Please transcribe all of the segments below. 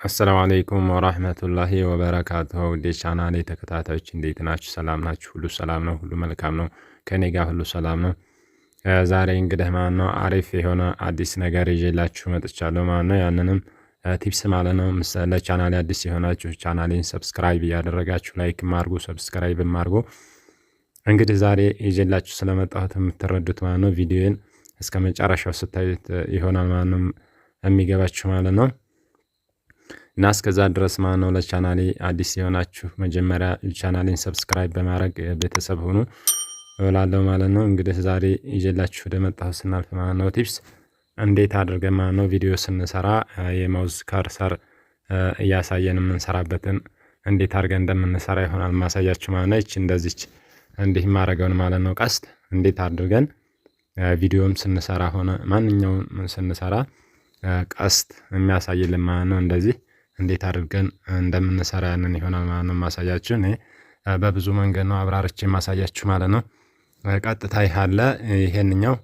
አሰላሙ አለይኩም ወራህመቱላሂ ወበረካቱሁ። ውድ ቻናሌ ተከታታዮች እንዴት ናችሁ? ሰላም ናችሁ? ሁሉ ሰላም ነው፣ ሁሉ መልካም ነው። ከኔ ጋር ሁሉ ሰላም ነው። ዛሬ እንግዲህ ማለት ነው አሪፍ የሆነ አዲስ ነገር ይዤላችሁ መጥቻለሁ ማለት ነው። ያንንም tips ማለት ነው። ለቻናሌ አዲስ የሆናችሁ ቻናሌን subscribe እያደረጋችሁ like አድርጉ፣ subscribe አድርጉ። እንግዲህ ዛሬ ይዤላችሁ ስለመጣሁት የምትረዱት ማለት ነው ቪዲዮን እስከ መጨረሻው ስታዩት ይሆናል ማለት ነው የሚገባችሁ ማለት ነው። እና እስከዛ ድረስ ማለት ነው ለቻናሌ አዲስ የሆናችሁ መጀመሪያ ቻናሌን subscribe በማድረግ ቤተሰብ ሁኑ እላለሁ ማለት ነው። እንግዲህ ዛሬ ይዤላችሁ ወደ መጣሁት ስናልፍ ማለት ነው tips እንዴት አድርገን ማለት ነው ቪዲዮ ስንሰራ የ mouse cursor እያሳየን የምንሰራበትን እንዴት አድርገን እንደምንሰራ ይሆናል ማሳያችሁ ማለት ነው። ይች እንደዚች እንዲህ ማድረገውን ማለት ነው ቀስት እንዴት አድርገን ቪዲዮም ስንሰራ ሆነ ማንኛውም ስንሰራ ቀስት የሚያሳይልን ማለት ነው። እንደዚህ እንዴት አድርገን እንደምንሰራ ያንን ይሆናል ማለት ነው ማሳያችሁ። እኔ በብዙ መንገድ ነው አብራርቼ ማሳያችሁ ማለት ነው። ቀጥታ ይህ አለ። ይሄንኛው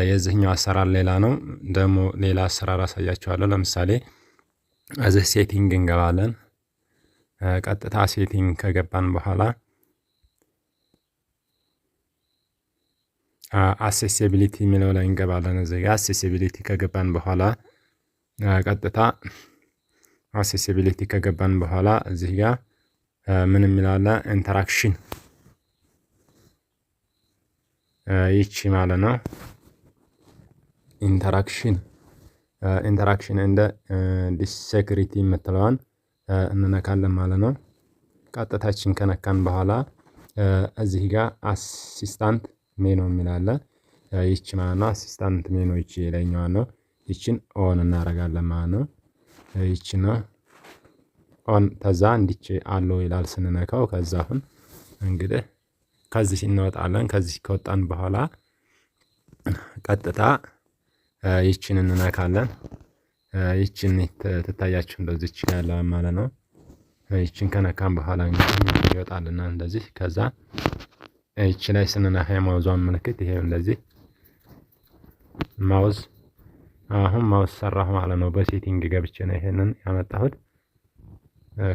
የዚህኛው አሰራር ሌላ ነው። ደግሞ ሌላ አሰራር አሳያችኋለሁ። ለምሳሌ እዚህ setting እንገባለን። ቀጥታ setting ከገባን በኋላ accessibility የሚለው ላይ እንገባለን። እዚህ ጋር accessibility ከገባን በኋላ ቀጥታ accessibility ከገባን በኋላ እዚህ ጋር ምን የሚላለ interaction ይቺ ማለት ነው። interaction and discoverability የምትለዋን እንነካለን ማለት ነው። ቀጥታችን ከነካን በኋላ እዚህ ጋር assistant menu የሚላለ ይቺ ማለት ነው። Assistant menu ይቺ የላይኛዋ ነው። ይቺን on እናደርጋለን ማለት ነው። ይቺ ነው on። ከዛ እንዲች allow ይላል ስንነካው። ከዛ አሁን እንግዲህ ከዚህ እንወጣለን። ከዚህ ከወጣን በኋላ ቀጥታ ይችን እንነካለን። ይችን ትታያችሁ እንደዚች ያለ ማለት ነው። ይችን ከነካን በኋላ እንግዲህ ይወጣልና እንደዚህ። ከዛ ይቺ ላይ ስንነካ የ mouse ዟን ምልክት ይሄ እንደዚህ mouse፣ አሁን mouse ሰራሁ ማለት ነው። በ setting ገብቼ ነው ይሄንን ያመጣሁት።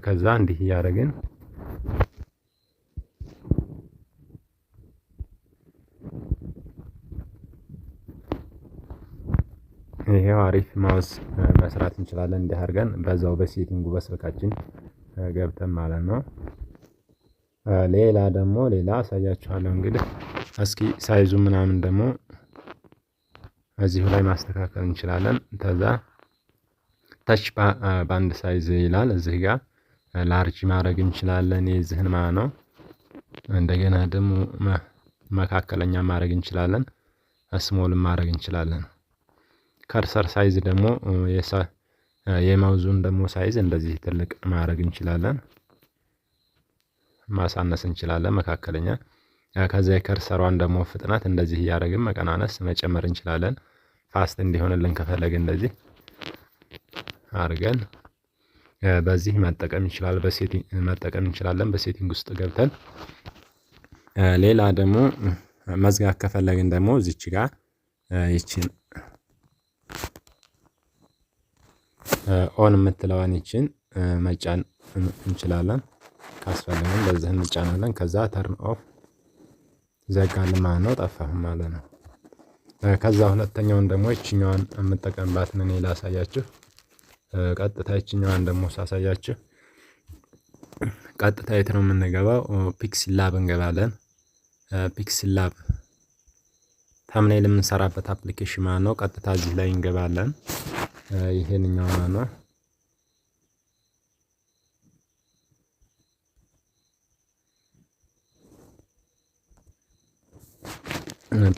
ከዛ እንዲህ እያደረግን ይሄው አሪፍ mouse መስራት እንችላለን። እንዲህ አድርገን በዛው በ setting ኡ በስልካችን ገብተን ማለት ነው። ሌላ ደግሞ ሌላ አሳያችኋለሁ። እንግዲህ እስኪ size ኡ ምናምን ደግሞ እዚሁ ላይ ማስተካከል እንችላለን። ከዛ touch band size ይላል፣ እዚህ ጋር large ማድረግ እንችላለን የዚህን ማለት ነው። እንደገና ደግሞ መካከለኛ ማድረግ እንችላለን። Small ማድረግ እንችላለን። Cursor size ደግሞ የ mouse ኡን ደግሞ size እንደዚህ ትልቅ ማድረግ እንችላለን። ማሳነስ እንችላለን መካከለኛ። ከዛ የ cursor ሯን ደግሞ ፍጥነት እንደዚህ እያደረግን መቀናነስ መጨመር እንችላለን። Fast እንዲሆንልን ከፈለግን እንደዚህ አድርገን በዚህ መጠቀም ይችላል፣ በ setting መጠቀም እንችላለን። በ setting ውስጥ ገብተን ሌላ ደግሞ መዝጋት ከፈለግን ደግሞ እዚች ጋር ይችን on የምትለዋን ይችን መጫን እንችላለን። ካስፈለገን በዚህ እንጫናለን። ከዛ turn off ዘጋልን ማለት ነው። ጠፋህ ማለት ነው። ከዛ ሁለተኛውን ደግሞ ይችኛዋን የምጠቀምባትን እኔ ላሳያችሁ። ቀጥታ ይችኛዋን ደግሞ ሳሳያችሁ ቀጥታ የት ነው የምንገባው? PixelLab እንገባለን። PixelLab thumbnail የምንሰራበት application ማለት ነው። ቀጥታ እዚህ ላይ እንገባለን። ይሄንኛው ማለት ነው።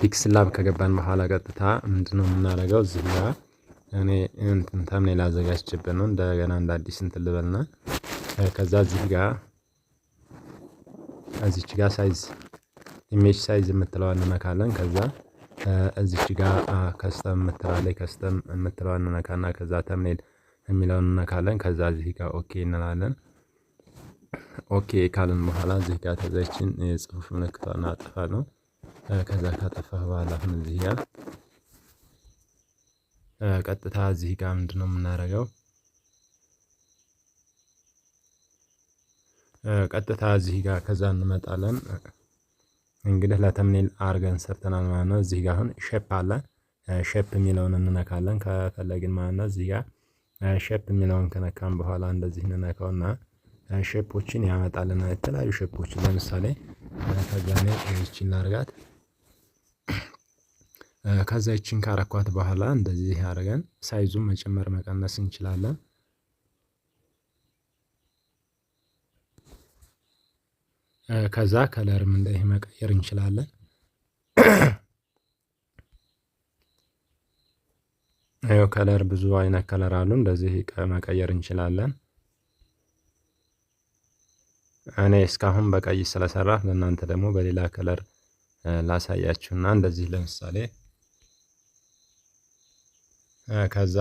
PixelLab ከገባን በኋላ ቀጥታ ምንድነው የምናደርገው? እዚህ ጋር እኔ እንትን thumbnail አዘጋጅቼበት ነው። እንደገና እንደ አዲስ እንትን ልበልና ከዛ እዚህ ጋር እዚች ጋር size፣ image size የምትለዋን እንነካለን። ከዛ እዚች ጋር custom የምትላለች፣ custom የምትለዋን እንነካና ከዛ thumbnail የሚለውን እንነካለን። ከዛ እዚህ ጋር okay እንላለን። Okay ካልን በኋላ እዚህ ጋር ተዛችን የጽሁፍ ምልክቷን አጠፋለሁ። ከዛ ካጠፋህ በኋላ አሁን እዚህ ጋር ቀጥታ እዚህ ጋር ምንድነው የምናደርገው? ቀጥታ እዚህ ጋር ከዛ እንመጣለን። እንግዲህ ለ thumbnail አርገን ሰርተናል ማለት ነው። እዚህ ጋር አሁን shape አለ። Shape የሚለውን እንነካለን ከፈለግን ማለት ነው። እዚህ ጋር shape የሚለውን ከነካን በኋላ እንደዚህ እንነካውና shape ኦችን ያመጣልናል። የተለያዩ shape ኦችን ለምሳሌ ከዛ እኔ ይቺን ላርጋት። ከዛ ይቺን ካረኳት በኋላ እንደዚህ አድርገን size ኡን መጨመር መቀነስ እንችላለን። ከዛ color ም እንደዚህ መቀየር እንችላለን። ይኸው color ብዙ አይነት color አሉ። እንደዚህ መቀየር እንችላለን። እኔ እስካሁን በቀይ ስለሰራ ለእናንተ ደግሞ በሌላ color ላሳያችሁና እንደዚህ ለምሳሌ ከዛ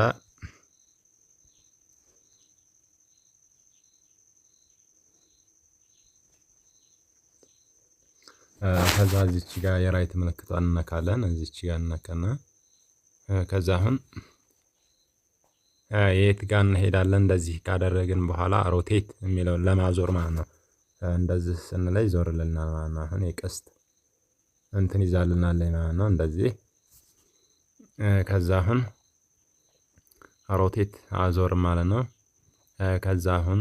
ከዛ እዚች ጋር የ right ምልክቷን እንነካለን። እዚች ጋር እንነካና ከዛ አሁን የት ጋር እንሄዳለን? እንደዚህ ካደረግን በኋላ rotate የሚለውን ለማዞር ማለት ነው። እንደዚህ ስንለይ ይዞርልናል ማለት ነው። አሁን የቀስት እንትን ይዛልናል ማለት ነው። እንደዚህ ከዛ አሁን rotate አዞር ማለት ነው። ከዛ አሁን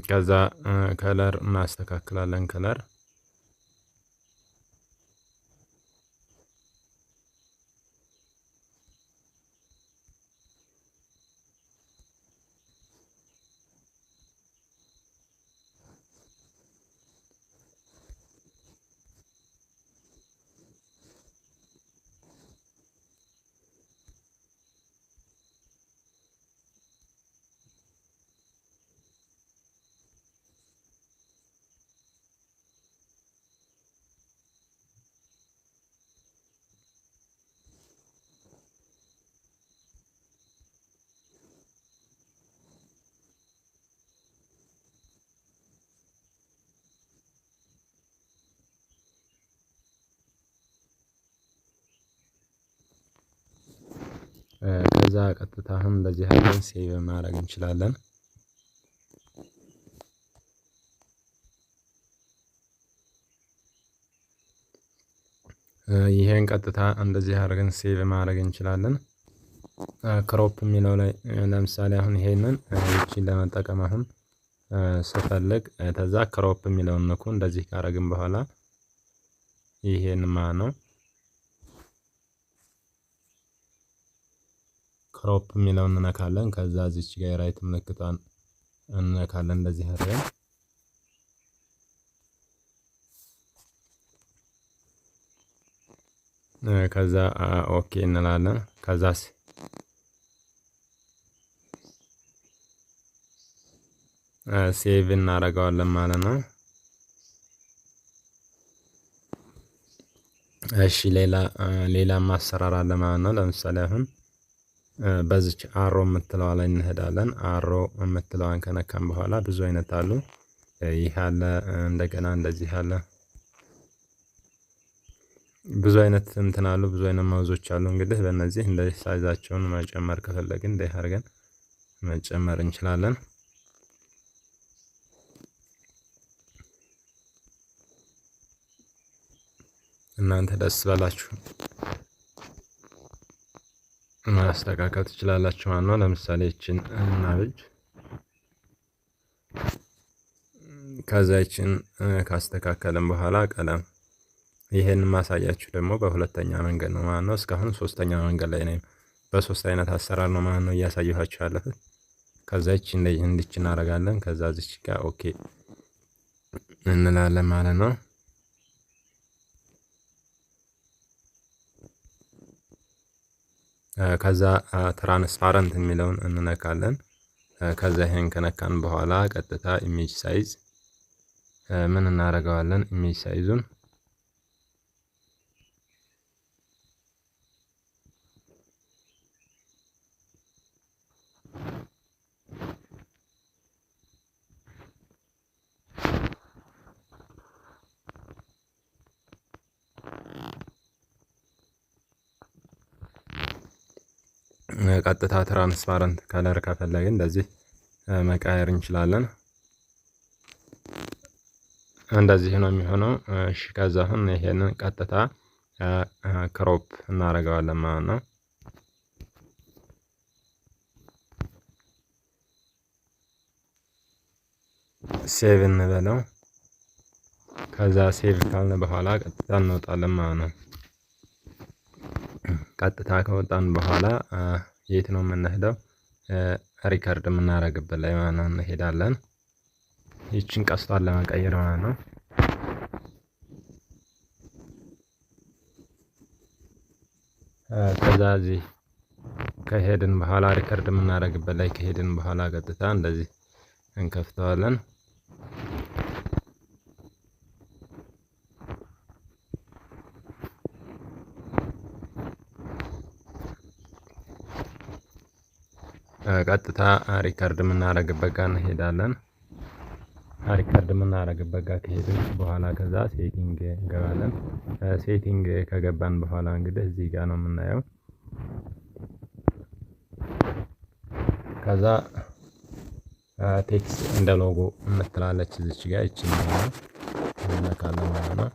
ከዛ color እናስተካክላለን። Color ከዛ ቀጥታ አሁን እንደዚህ አድርገን save ማድረግ እንችላለን። ይሄን ቀጥታ እንደዚህ አድርገን save ማድረግ እንችላለን። Crop የሚለው ላይ ለምሳሌ አሁን ይሄንን ይቺን ለመጠቀም አሁን ስፈልግ ከዛ crop የሚለውን ንኩ። እንደዚህ ካረግን በኋላ ይሄን ነው crop የሚለውን እንነካለን። ከዛ እዚች ጋር የ right ምልክቷን እንነካለን። እንደዚህ አድርገን ከዛ okay እንላለን። ከዛስ save እናደርገዋለን ማለት ነው። እሺ ሌላ ሌላ ማሰራር አለ ማለት ነው። ለምሳሌ አሁን በዚች arrow የምትለዋ ላይ እንሄዳለን። Arrow የምትለዋን ከነካን በኋላ ብዙ አይነት አሉ። ይህ አለ፣ እንደገና እንደዚህ አለ። ብዙ አይነት እንትን አሉ፣ ብዙ አይነት mouse ኦች አሉ። እንግዲህ በእነዚህ እንደዚህ size ኣቸውን መጨመር ከፈለግን እንደዚህ አድርገን መጨመር እንችላለን። እናንተ ደስ ባላችሁ ማስተካከል ትችላላችሁ ማለት ነው። ለምሳሌ ይችን እናብጅ። ከዛ ይችን ካስተካከልን በኋላ ቀለም ይሄን ማሳያችሁ ደግሞ በሁለተኛ መንገድ ነው ማለት ነው። እስካሁን ሶስተኛ መንገድ ላይ ነኝ። በሶስት አይነት አሰራር ነው ማለት ነው እያሳየኋችሁ ያለሁት። ከዛ ይችን እንዲች እናደርጋለን። ከዛ እዚች ጋር okay እንላለን ማለት ነው። ከዛ transparent የሚለውን እንነካለን። ከዛ ይሄን ከነካን በኋላ ቀጥታ image size ምን እናደርገዋለን? Image size ኡን ቀጥታ transparent color ከፈለግን እንደዚህ መቀየር እንችላለን። እንደዚህ ነው የሚሆነው። እሺ፣ ከዛ አሁን ይሄንን ቀጥታ crop እናደርገዋለን ማለት ነው። Save እንበለው። ከዛ save ካልን በኋላ ቀጥታ እንወጣለን ማለት ነው። ቀጥታ ከወጣን በኋላ የት ነው የምንሄደው? Record የምናደርግበት ላይ ማለት ነው እንሄዳለን። ይችን ቀስቷን ለመቀየር ማለት ነው። ከዛ እዚህ ከሄድን በኋላ፣ record የምናደርግበት ላይ ከሄድን በኋላ ቀጥታ እንደዚህ እንከፍተዋለን። ቀጥታ record የምናደርግበት ጋር እንሄዳለን። Record የምናደርግበት ጋር ከሄድን በኋላ ከዛ setting እንገባለን። Setting ከገባን በኋላ እንግዲህ እዚህ ጋር ነው የምናየው። ከዛ text and logo የምትላለች እዚች ጋር፣ ይችን ነው እንነካለን ማለት ነው።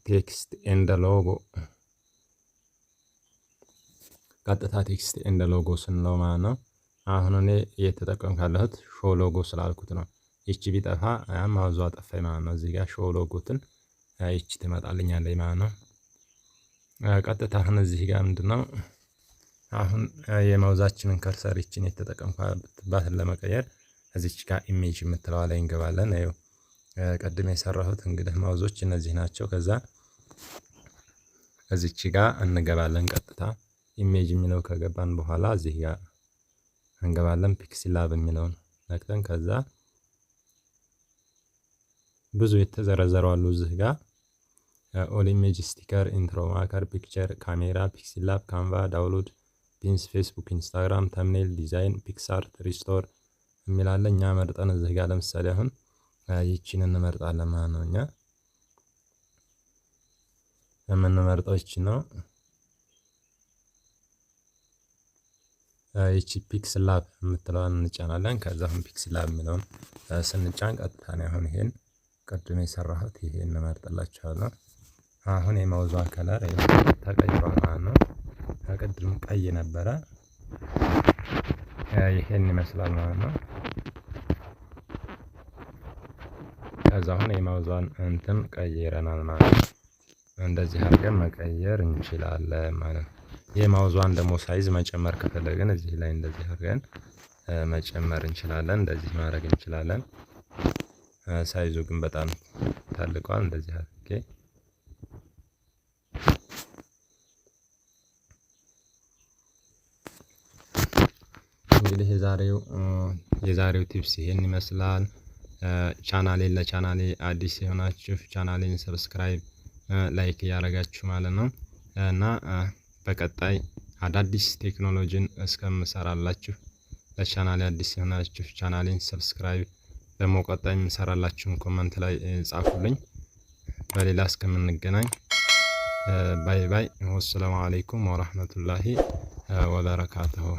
Text and logo፣ ቀጥታ text and logo ስንለው ማለት ነው። አሁን እኔ እየተጠቀምኩ ያለሁት show logo ስላልኩት ነው። ይቺ ቢጠፋ mouse ዋ ጠፋኝ ማለት ነው። እዚህ ጋር show logo ትን ይቺ ትመጣልኛለች ማለት ነው። ቀጥታ አሁን እዚህ ጋር ምንድነው፣ አሁን የ mouse ኣችንን cursor ይችን የተጠቀምኩባትን ለመቀየር እዚች ጋር image የምትለዋ ላይ እንገባለን። ይኸው ቅድም የሰራሁት እንግዲህ mouse ኦች እነዚህ ናቸው። ከዛ እዚች ጋር እንገባለን። ቀጥታ image የሚለው ከገባን በኋላ እዚህ ጋር እንገባለን። PixelLab የሚለውን ነክተን ከዛ ብዙ የተዘረዘሩ አሉ እዚህ ጋር፦ all image፣ sticker፣ intro maker፣ picture፣ camera፣ PixelLab፣ Canva፣ download፣ pins፣ Facebook፣ Instagram፣ thumbnail፣ design፣ PicsArt፣ restore የሚል አለ። እኛ መርጠን እዚህ ጋር ለምሳሌ አሁን ይቺን እንመርጣለን ማለት ነው። እኛ የምንመርጠው ይቺን ነው። ይቺ PixelLab የምትለዋን እንጫናለን። ከዛ አሁን PixelLab የሚለውን ስንጫን ቀጥታ ነው አሁን ይሄን ቅድም የሰራሁት ይሄን እንመርጥላችኋለሁ። አሁን የ mouse ዋ color ተቀይሯል ማለት ነው። ከቅድም ቀይ ነበረ። ይሄን ይመስላል ማለት ነው። ከዛ አሁን የ mouse ዋን እንትን ቀይረናል ማለት ነው። እንደዚህ አድርገን መቀየር እንችላለን ማለት ነው። የ mouse ዋን ደግሞ size መጨመር ከፈለግን እዚህ ላይ እንደዚህ አድርገን መጨመር እንችላለን። እንደዚህ ማድረግ እንችላለን። Size ኡ ግን በጣም ተልቋል። እንደዚህ አድርጌ እንግዲህ የዛሬው tips ይሄን ይመስላል። ቻናሌን ለቻናሌ አዲስ የሆናችሁ ቻናሌን subscribe፣ like እያደረጋችሁ ማለት ነው እና በቀጣይ አዳዲስ ቴክኖሎጂን እስከምሰራላችሁ ለቻናሌ አዲስ የሆናችሁ ቻናሌን subscribe፣ ደግሞ ቀጣይ የምሰራላችሁን comment ላይ ጻፉልኝ። በሌላ እስከምንገናኝ bye bye። ወሰላሙ አለይኩም ወራህመቱላሂ ወበረካቱሁ።